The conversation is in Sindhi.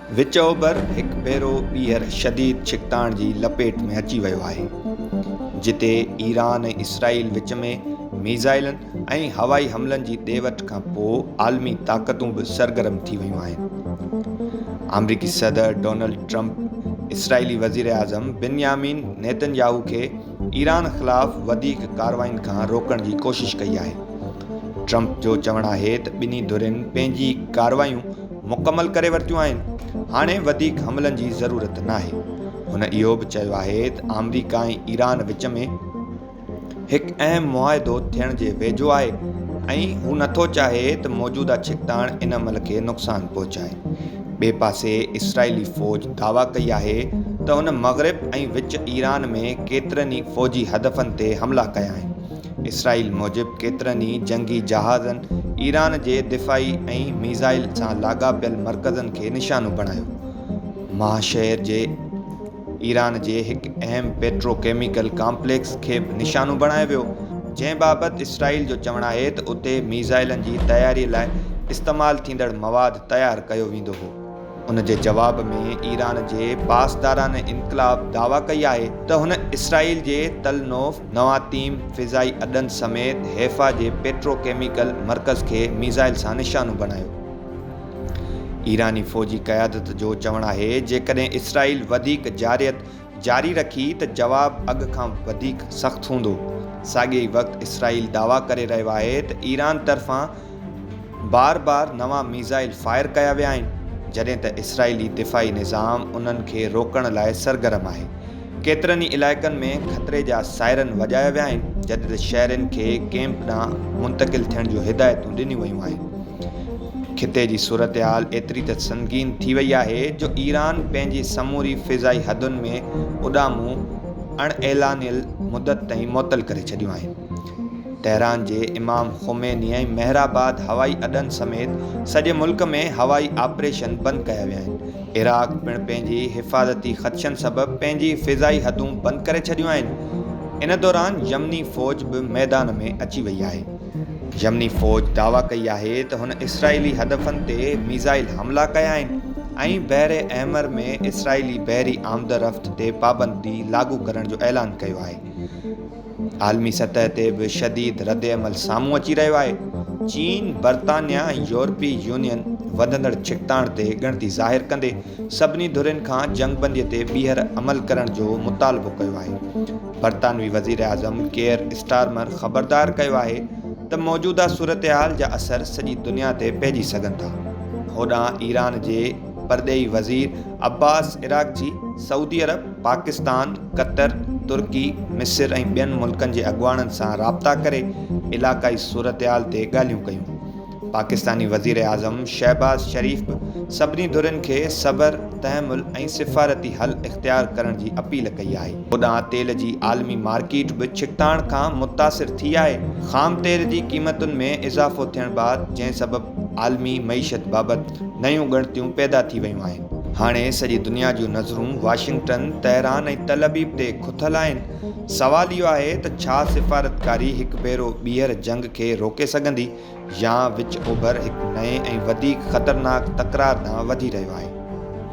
وچ اوڀر هڪ ڀيرو ٻيهر شديد ڇڪتاڻ جي لپيٽ ۾ اچي ويو آهي، جتي ايران ۽ اسرائيل وچ ۾ ميزائلن ۽ هوائي حملن جي ڏي وٺ کان پوء عالمي طاقتون به سرگرم ٿي ويون آهن. آمريڪي صدر ڊونلڊ ٽرمپ اسرائيلي وزيراعظم بنيامين نيتن ياهو کي ايران خلاف وڌيڪ ڪارروائين کان روڪڻ جي ڪوشش ڪئي آهي. ٽرمپ جو چوڻ آهي ته ٻنهي ڌرين پنهنجي ڪارروايون مڪمل ڪري ورتيون آهن، هاڻي وڌيڪ حملن جي ضرورت ناهي. هن اهو به چيو آهي ته آمريڪا ۽ ايران وچ ۾ هڪ اهم معاهدو ٿيڻ جي ويجهو آهي ۽ هو نٿو چاهي ته موجوده ڇڪتاڻ ان عمل کي نقصان پهچائي. ٻئي پاسي اسرائيلي فوج دعويٰ ڪئي آهي ته هن مغرب ۽ وچ ايران ۾ ڪيترن ئي فوجي هدفن تي حملا ڪيا آهن. اسرائيل موجب ڪيترن ئي جنگي جهازن ايران جي دفاعي ۽ ميزائل سان لاڳاپيل مرڪزن کي نشانو بڻايو. ماهشهر جي ايران جي هڪ اهم پيٽرو ڪيميڪل ڪامپليڪس کي به نشانو بڻايو ويو، جنهن بابت اسرائيل جو چوڻ آهي ته اتي ميزائلن جي تياري لاء استعمال ٿيندڙ مواد تيار ڪيو ويندو هو. ان جي جواب ۾ ايران جي پاسداران انقلاب دعويٰ ڪئي آهي ته هن اسرائيل جي تل نوف، نواتيم فضائي اڏن سميت حيفا جي پيٽرو ڪيميڪل مرڪز کي ميزائل سان نشانو بڻايو. ايراني فوجي قيادت جو چوڻ آهي جيڪڏهن اسرائيل وڌيڪ جارحيت جاري رکي ته جواب اڳ کان وڌيڪ سخت هوندو. ساڳئي ئي وقت اسرائيل دعويٰ ڪري رهيو آهي ته ايران طرفان بار بار نوان ميزائل فائر ڪيا ويا آهن، جڏهن ته اسرائيلي دفاعي نظام انهن کي روڪڻ لاء سرگرم آهي. ڪيترن ئي علائقن ۾ خطري جا سائرن وڄايا ويا آهن، جڏهن ته شهرين کي ڪيمپ ڏانهن منتقل ٿيڻ جون هدايتون ڏنيون ويون آهن. خطي جي صورتحال ايتري ته سنگين ٿي وئي آهي جو ايران پنهنجي سموري فضائي حدن ۾ اڏامون اڻ اعلانيل مدت تائين معطل ڪري ڇڏيون آهن. تهران جي امام خميني ۽ مهرآباد هوائي اڏن سميت سڄي ملڪ ۾ هوائي آپريشن بند ڪيا ويا آهن. عراق پڻ پنهنجي حفاظتي خدشن سبب پنهنجي فضائي حدون بند ڪري ڇڏيون آهن. ان دوران يمني فوج به ميدان ۾ اچي وئي آهي. يمني فوج دعويٰ ڪئي آهي ته هن اسرائيلي هدفن تي ميزائل حملا ڪيا آهن ۽ بحر احمر ۾ اسرائيلي بحري آمدرفت تي پابندي لاڳو ڪرڻ جو اعلان ڪيو آهي. عالمي سطح تي به شديد ردعمل سامهون اچي رهيو آهي. چين، برطانيا ۽ يورپي يونين وڌندڙ ڇڪتاڻ تي ڳڻتي ظاهر ڪندي سڀني ڌرين کان جنگبندي تي ٻيهر عمل ڪرڻ جو مطالبو ڪيو آهي. برطانوي وزيراعظم ڪيئر اسٽارمر خبردار ڪيو آهي ته موجوده صورتحال جا اثر سڄي دنيا تي پئجي سگهن ٿا. هوڏانهن ايران جي پرڏيهي وزير عباس عراقچي سعودي عرب، پاڪستان، قطر، ترڪي، مصر ۽ ٻين ملڪن جي اڳواڻن سان رابطا ڪري علائقائي صورتحال تي ڳالهيون ڪيون. پاڪستاني وزيراعظم شهباز شريف به سڀني ڌرين کي صبر، تحمل ۽ سفارتي حل اختيار ڪرڻ جي اپيل ڪئي آهي. هوڏانهن تيل جي عالمي مارڪيٽ به ڇڪتاڻ کان متاثر ٿي آهي. خام تيل جي قيمتن ۾ اضافو ٿيڻ بعد جنهن سبب عالمي معيشت بابت نيون ڳڻتيون پيدا ٿي ويون آهن. هاڻي سڄي دنيا جون نظرون واشنگٽن، تهران ۽ تل ابيب تي کتل آهن. سوال اهو آهي ته ڇا سفارتڪاري هڪ ڀيرو ٻيهر جنگ کي روڪي سگهندي يا وچ اوڀر هڪ نئين ۽ وڌيڪ خطرناڪ تڪرار ڏانهن وڌي رهيو آهي؟